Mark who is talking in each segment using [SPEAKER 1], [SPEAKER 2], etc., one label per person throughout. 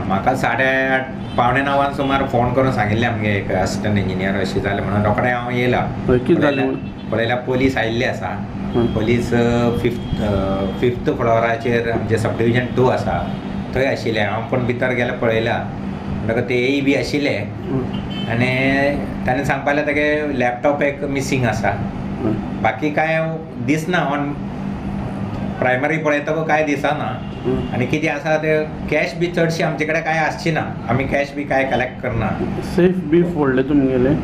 [SPEAKER 1] म्हाका 8:30 8:45 सुमार फोन करून सांगिल्लें आमगे एक असिस्टंट इंजिनियर अशें जालें म्हणून रोखडें हांव येयला.
[SPEAKER 2] कितें जालें?
[SPEAKER 1] पळयल्या पोलीस आयिल्ले आसा. पोलीस फिफ्थ फ्लोराचेर आमचें सब डिविजन 2 आसा थंय आशिल्ले. हांव पूण भितर गेले पळयला म्हणटकच ते बी आशिल्ले आनी ताणें सांगपाक लागलें तेगे लॅपटॉप एक मिसींग आसा, बाकी कांय दिसना. ऑन प्रायमरी पळयतकच कांय दिसना आनी कितें आसा ते कॅश बी चडशी आमचे कडेन कांय आसची ना, आमी कॅश बी कांय कलेक्ट करना.
[SPEAKER 2] सेफ बी फोडले तुमगेले?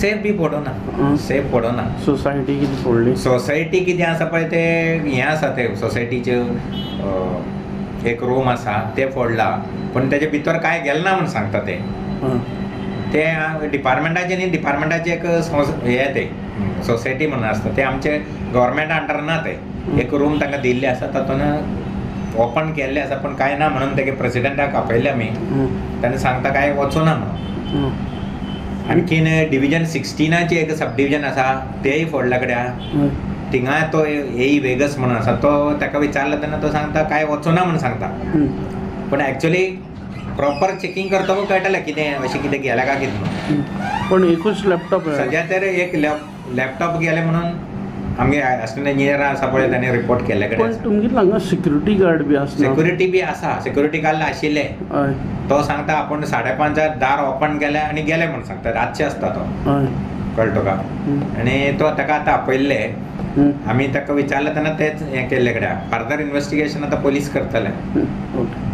[SPEAKER 1] सेफ बी फोडना, सेफ फोडना.
[SPEAKER 2] सोसायटी कितें फोडली?
[SPEAKER 1] सोसायटी कितें आसा पळय तें हें आसा, तें सोसायटीचे एक रूम आसा तें फोडला, पूण तेजे भितर कांय गेलें ना म्हूण सांगता ते. ते डिपार्टमेंटाचे न्ही, डिपार्टमेंटाचे एक हें तें सोसायटी म्हणून आसता, ते आमचे गव्हर्मेंटा अंडर ना. ते एक रूम तांकां दिल्ले आसा, तातूंत ओपन केल्ले आसा पूण कांय ना म्हणून तेगे प्रेसिडेंटाक आपयले आमी. ताणें सांगता कांय वचूना म्हणून. आणखीन डिविजन 16 एक सब डिविजन आसा तेय फोडल्या कडेन. थिंगा तो एई वेगस म्हणून आसा, तो ताका विचारला तेन्ना तो सांगता कांय वचूना म्हणून सांगता, पूण एक्चुअली प्रॉपर चॅकिंग करतकच कळटलें कितें अशें कितें गेलें काय कितें म्हणून.
[SPEAKER 2] पण एकूच लॅपटॉप
[SPEAKER 1] सद्या तर एक लॅपटॉप गेले म्हणून आमगे असिस्टंट इंजिनियर आसा पळय ताणें रिपोर्ट केल्ले कडेन.
[SPEAKER 2] पण तुमगेर हांगा सिक्युरिटी गार्ड बी आसना?
[SPEAKER 1] सिक्युरिटी बी आसा, सिक्युरिटी गार्ड आशिल्ले. तो सांगता आपूण 5:30 दार ओपन केलें आनी गेले म्हूण सांगता, रातचे आसता तो, कळ्ळें तुका. आनी तो ताका आतां आपयल्ले, आमी ताका विचारलें तेन्ना तेच हें केल्ले कडेन. फर्दर इन्वेस्टिगेशन आतां पोलीस करतले.
[SPEAKER 2] ओके.